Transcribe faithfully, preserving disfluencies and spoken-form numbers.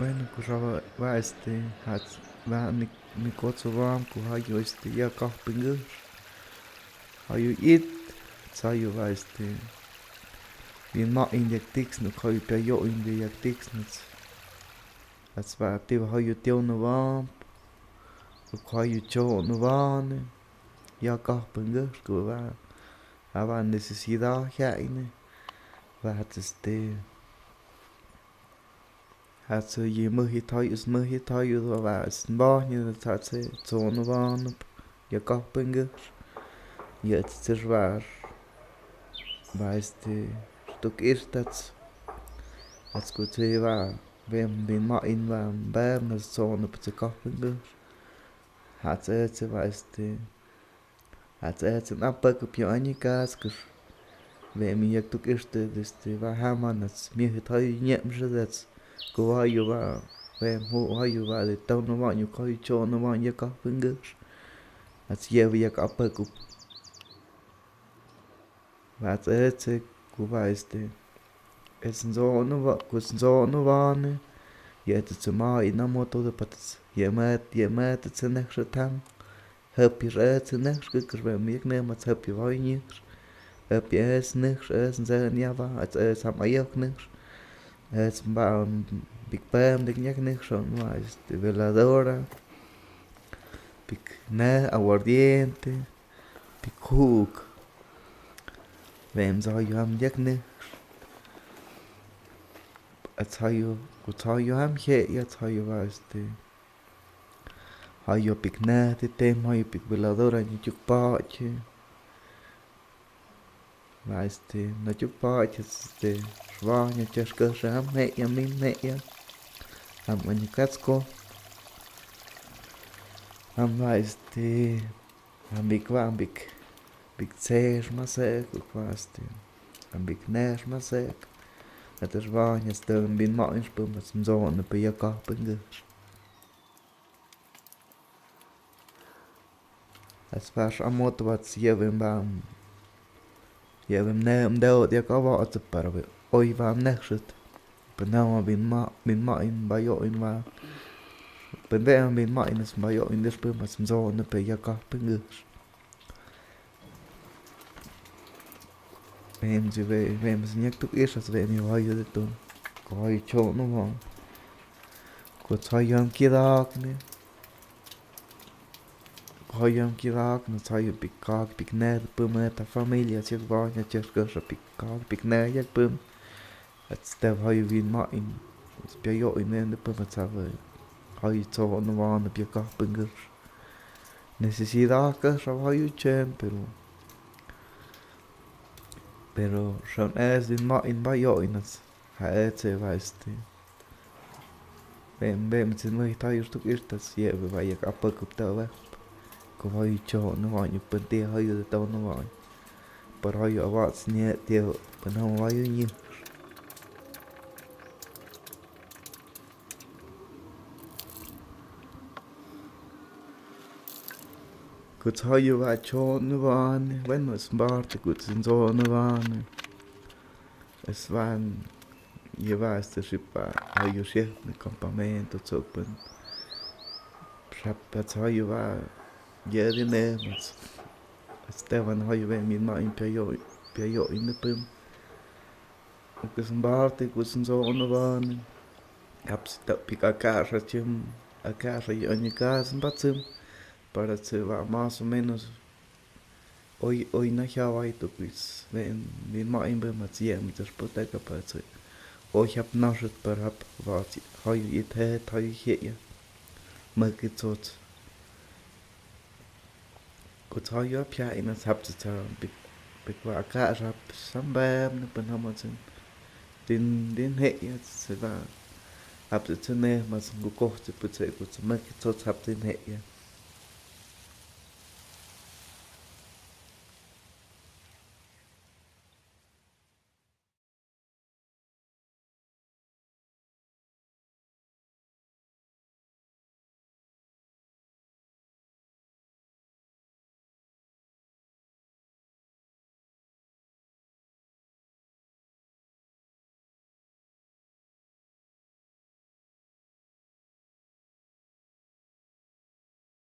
Bueno, ko ravá, va, este, hats, va, mi, mi kotso vam, ko hayo, este, ia kahpingir. Hayo it, hayo va, este, bin ma in yak tiks, no, ko hayo pia yo in yak tiks, no. Hats va, ti va hayo tio no vam, ko hayo cho no vam, ia kahpingir, ko va, a va necesidad ya ine. Va, hats, este, hats i mui tayo, mui tayo, va, va, smbahña, hats, hats, tsono vana, ia kahpingir. Ia, hats, hats, va, va, este, tuk irtats. Hats, ko tse, va, vem bin ma in, va, vem na tsono, pia kahpingir. Hats, hats, va, este, hats, hats, na pa ko pia añi kas, kos. Vem i yak tuk irta, este, va, hama, hats, mui tayo, ñem, hats, ko hayo, va, vem hu hayo, va, de tau no va, ñu ko hayo cho no va, ia kahpingir. Hats, ia, va, yak apa ko. Va, hats, hats, ko va, este, es tsono va, ko tsono vana. Ia, hats, hats, ma in na moto de patas. Ia, mat, ia, mat, hats, nek sa tam. Hāp i res nīks, kōkō res mīk nīma hāp i vai nīks. Hāp i es nīks, es nsen ia va, es, es ham ayok nīks. Es ba, um, bik pam, bik ñak nīks, son va, este, veladora. Bik nē, aguardiente. Bik huk. Vem sa hayo ham ñak nīks. Es hayo, ko sa hayo ham he, ya sa hayo va, este. Hayo bik nē, te tem hayo bik veladora ña juk pache. Va este, na juk pache, este, va ña jes ke sa ham he ya, min he ya. Ham ña jes ko. Ham va este, ham bik va, ham bik, bik ses ma se, ko va este. Ham bik nes ma se. Ate va ña este, bin ma in spe mas mzo na pe ya ka pe ngis. As far as amot wat sievem bam. Sievem nem deo dia ka va at para ve. Oi bam nexet. Penama bin ma, bin ma in ba yo in ba. Pen ve am bin ma in as ba yo in des pe mas mzo na pe ya ka pe ngis. Em si ve, ve mas ñak tuk isas ve mi vayo de tun. Ko hayo cho no mo. Ko sa hayo ham kidak ne. Ko hayo ham kidak ne sa hayo bik kak, bik nē, pum ta familia, siak va ña jes ke sa bik kak, bik nē, yak pum. At step hayo bin ma in. Pia yo in ne, pum at sa ve. Hayo cho no mo, na pia kak, pum ngis. Necesidad ka sa hayo chen, pero Pero son es bin ma in ba yo in as. Ha et se va este. Bem, bem, sin mai ta yur tuk irtas ye, be va yak apa kup ta va. Ko hayo cho no mo, ñuk pente hayo de tau no mo. Pero hayo awa sin ye tio, pero no mo hayo ñi. Ko sa hayo va cho no mo ne, bueno, es parte ko sa cho no mo ne. Es van, ye va este ship va, hayo ship ne campamento, so pen. Ship va sa hayo va, ye di ne, mas. Este van hayo ve mi ma in pia yo, pia yo in de pen. Ko sa parte ko sa cho no mo ne. Hap si ta pik a kasa chim, a kasa yo ñi kasa ba chim. Para se va más o menos. Oi, oi na ya va i to kuis. Ven, bin ma in be ma sia, mi tes pota ka pa se. Oi hap na set para hap va si. Hayo i te, hayo ye ya. Ma ki chot. Ko sa hayo hap ya in as hap sa sa bik, bik va ka sa hap sam bam ne pen ham sin. Din, din he ya se va. Hap sa sa ne mas ko ko se put se ko sa ma ki so hap din he ya.